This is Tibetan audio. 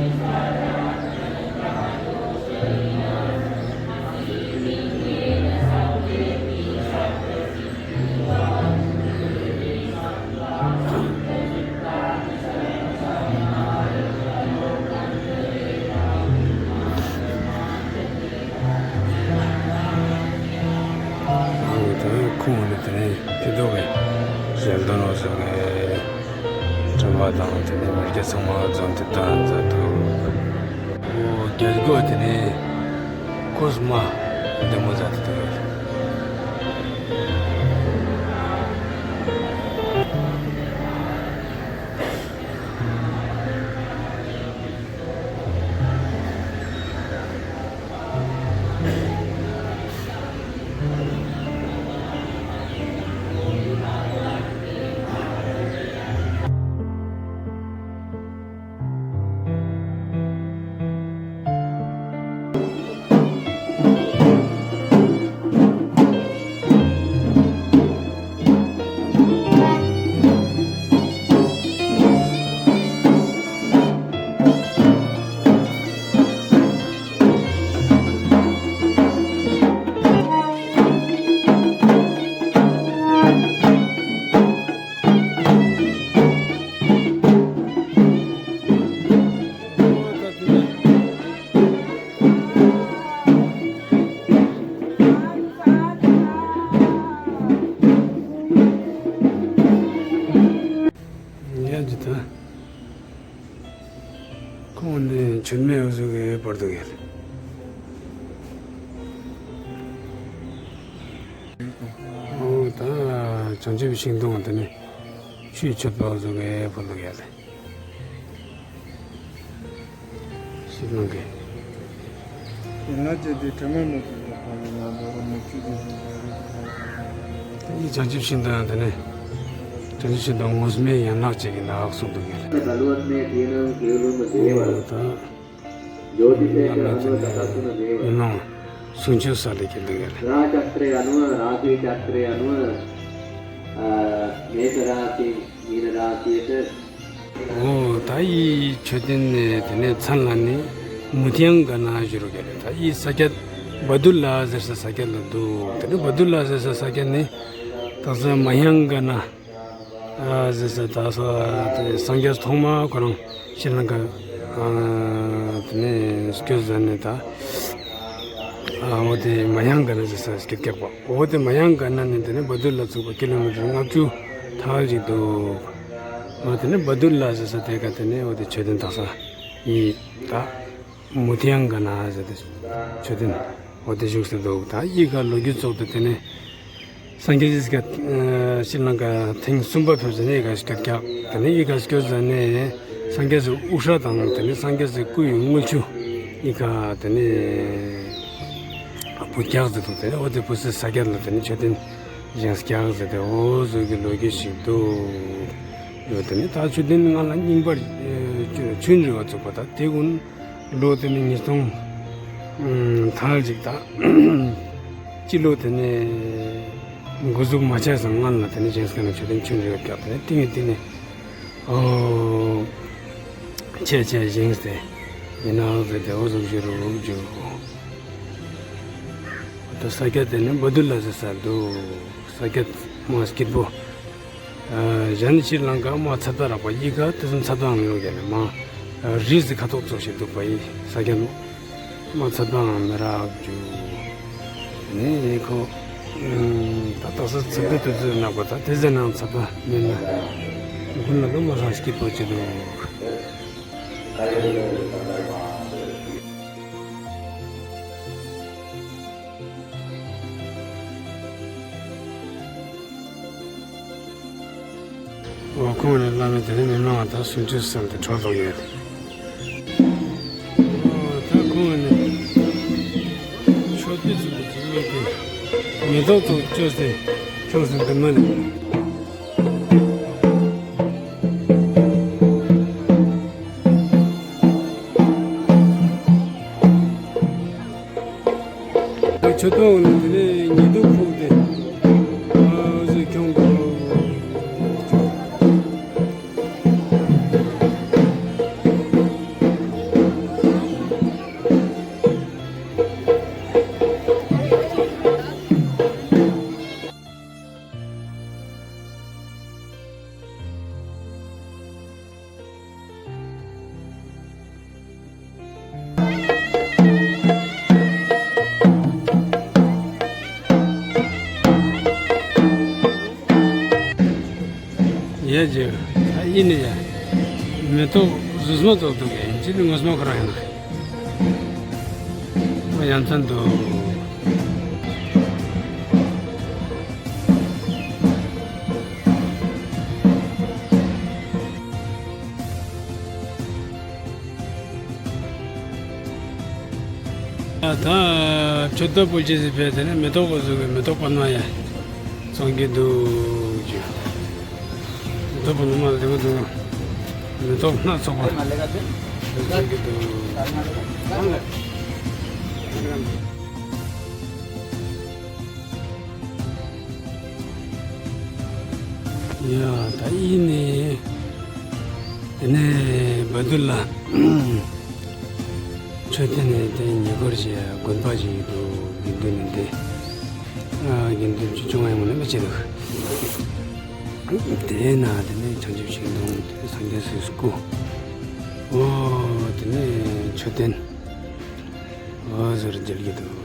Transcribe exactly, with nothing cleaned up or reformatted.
ཨོ་དེ་ཁོང་ནི་དེ་ནས་ཕྱི་ལོགས་ཀྱི་ཞལ་འདོན་རོགས་ཟེར་ནས་དྲན་པ་དང་དེ་ནས་མི་སྐྱ་ཚང་མ་འཛོམས་ཏེ་བཏང་མཛད་འདུག་ཨོ་རྒྱལ་སྒོ་དེ་ནས་ཁོ་སྨ་འདི་མོ་མཛད་དེ་འདུག་ཡ་ཇི་ད། ཁོང་ནི་མཆོད་མེ་འུ་ཟུག་གི་བར་དུ་ཡོད། ཨོ་ད་བྱང་ཆུབ་ཤིང་སྡོང་དེ་ནི་ཆུའི་མཆོད་པ་འུ་ཟུག་གི་བར་དུ་ཡོད། ཤིང་སྡོང་གི། ཡིན་ན་ཅི་སྟེ་དྲི་མ་མེད་པའི་ལོ་པ་ཡིན་ན་ལོ་རུ་མི་ཆུ་དེ་བཞིན་ལོ་རུ་དེ་ནི་བྱང་ཆུབ་ཤིང་སྡོང་དེ་ནི་བྱང་ཆུབ་ཤིང་སྡོང་ངོས་མའི་ཡན་ལག་ཅིག་ཡིན་ནའང་གསུངས་འདུག་ངེས་ལ། ཨོ་ད། ཡོ་དི་ཏེ་ཀ་ཨ་ནུ་ཏ་ཏ་སུ་ན་དེ་བ། མི་མང་གསུང་ཆོས་སལ་ལེ་ཁྱེར་འདུག་ཡ་ལེ། ར་ཅ་ཏྲེ་ཨ་ནུ་ར་སི་ཅ་ཏྲེ་ཨ་ནུ། ཨ་མེ་ས་ར་སི་མི་ན་ར་སི་ཏེ། ཨོ་ད་ཡི་མཆོད་རྟེན་ནི་དེ་ནས་མཚན་ལ་ནི་མུ་ཐྱང་ག་ན་ཞུ་རུ་ག་ལེ། ད་ཡི་ས་ཀྱད་བ་དུ་ལ་ཟེར་ས་ས་ཀྱད་ལ་འདུག་དེ་ནས་བ་དུ་ལ་ཟེར་ས་ས་ཀྱད་ནི་ད་ས་མ་ཡང་ག་ན། ཨ་ཟེར་ས་ད་ས་དེ་སངས་རྒྱས་ཐོག་མ་ཁོ་རང་ཤྲི་ལང་ཀ་ཨ་དེ་ནས་སྐྱོད་ཟ་ནས་ད་ཨ་འོ་དེ་མ་ཡང་ག་ན་ཟེར་ས་སྐྱོད་ཀྱག་པ། འོ་དེ་མ་ཡང་ག་ན་ནས་དེ་ནས་བ་དུ་ལ་ཚུགས་པ་ཀི་ལོ་མི་ཊར་ལྔ་བཅུ་ཐལ་ཅིག་འདུག་འོ་དེ་ནས་བ་དུ་ལ་ཟེར་ས་དེ་ག་དེ་ནས་འོ་དེ་མཆོད་རྟེན་དག་ས་ཡི་ད། མུ་ཐྱང་ག་ན་ཟེར་ཏེ་མཆོད་རྟེན་འོ་དེ་བཞུགས་སུ་འདུག་ད་ཡི་ག་ལོ་རྒྱུས་ཚོགས་དེ་དེ་ནས་སངས་རྒྱས་ཀྱི་ཨ་ཤྲི་ལང་ཀ་ཐེངས་གསུམ་པ་ཕེབས་ཟེར་ནས་ཡི་ག་སྐྱོད་ཀྱག་དེ་ནས་ཡི་ག་སྐྱོད་ཟ་ནས་སངས་རྒྱས་སི་དབུ་སྐྲ་དང་དེ་ནས་སངས་རྒྱས་སི་སྐུ་ཡི་དངུལ་ཆུ་ཡི་ག་དེ་ནས་བུ་ཀྱག་ཟེར་འདུག་དེ་ནས་འོ་དེ་བུ་སི་ས་ཀྱད་ལ་དེ་ནས་མཆོད་རྟེན་བཞེངས་ཀྱག་ཟེར་ཏེ་འོ་ཟོ་གི་ལོ་རྒྱུས་ཤིག་འདུག་ཡོད། དེ་ནས་ད་མཆོད་རྟེན་ང་ལ་རྙིང་པར་ཆུན་རི་བ་ཚུགས་པ་ད་དེ་ཀུན། ལོ་དེ་ནས་ཉིས་སྟོང་ཐལ་ཅིག་དང་། སྤྱི་ལོ་དེ་ནས་འགོ་འཛུགས་མ་བྱས་སང་སྔོན་ལ་དེ་ནས་བཞེངས་ས་ནས་མཆོད་རྟེན་ཆུན་རེ་བརྒྱབ་དེ་ནས་ཏིང་ངེ་ཏིང་ནས་ཨོ་ཆེ་ཆེ་བཞེངས་ཏེ་ཡིན་ནའང་ཟེར་ཏེ་འོ་ཟུག་ཞུ་རུ་རུག་རྒྱུ། ད་ས་སྐྱ་དེ་ནས་བ་དུ་ལ་ཟེར་ས་འདུག་ས་སྐྱ་མ་སྐྱིད་པོ། གཞན་ཤྲི་ལང་ཀ་མ་ཚད་པ་རག་པ་ཡི་ག་དེ་ཚོ་ཚད་པའང་ཡོད་ཀྱི་ལས་མ། རིས་ཀྱི་ཁ་དོག་ཚོ་ཞིག་འདུག་པ་ཡི་ས་སྐྱ་མ་ཚད་པའང་མི་རག་རྒྱུ། ནས་ཁོ། ད་དག་ས་ཚད་པའི་དུས་ཚོད་ནག་པ་ད་དེ་ཟེར་ནའང་ཚད་པ་མེད་ན། དགུན་ལ་ལོ་མ་སང་སྐྱིད་པོ་ཅི་འདུག་འོ་ཁོང་ནས་བླ་མའི་དེ་རིང་མི་མང་བ་དང་གསུང་ཆོས་གསན་ཏེ་གྲོལ་ལོག་ཡོད། འོ་ད་ཁོང་ནས་ཆོས་སྡེ་ཚུགས་པའི་རྗེས་མི་དེ་མེ་ཏོག་ཚོ་བཅོས་ཏེ་ཁྱོངས་སུ་འདི་མ་ནས། མཆོད་པ་འོ་ན་དེ་ནས་ཉེ་དུ་ཕུག་སྟེ་ཨ་ཟེ་ཁྱོང་གོ། ཨ་ཡིན་ནི་ཡ། མེ་ཏོག་རྫུས་མ་བཙོག་འདུག་གས། ཅི་ནི་ངོ་མ་ཁོ་རང་ཡིན་ནི། ཡ་མཚན་འདུག། ད་ཆོས་ཐོག་སྤུ་ཅི་ཟིག་ཕེབས། དེ་ནས་མེ་ཏོག་གོ་ཟུག་གི་མེ་ཏོག་པ་ན་ཡ་བཙོང་གི་འདུག་ཅུ། མེ་ཏོག་པ་ན་མ་ལེགས་འདུག། མེ་ཏོག་སྣ་ཚོགས་པ་བཙོང་གི་འདུག། ཡ་ད་ཡིན་ནི། དེ་ནས་བ་དུ་ལ། མཆོད་རྟེན་ནས་དེ་ཉེ་འཁོར་གྱི་དགོན་པ་ཞིག་འདུག། དགེ་འདུན་ནི་འདི། ཨ་དགེ་འདུན་ཆུང་ཆུང་ཡང་མ་ནས་མི་བྱེད་འདུག། དེ་ན་དེ་ནས་བྱང་ཆུབ་ཤིང་སྡོང་དེ་སངས་རྒྱས་སུ་སྐུ། འོ་དེ་ནས་མཆོད་རྟེན། འོ་ཟུར་མཇལ་གྱི་འདུག།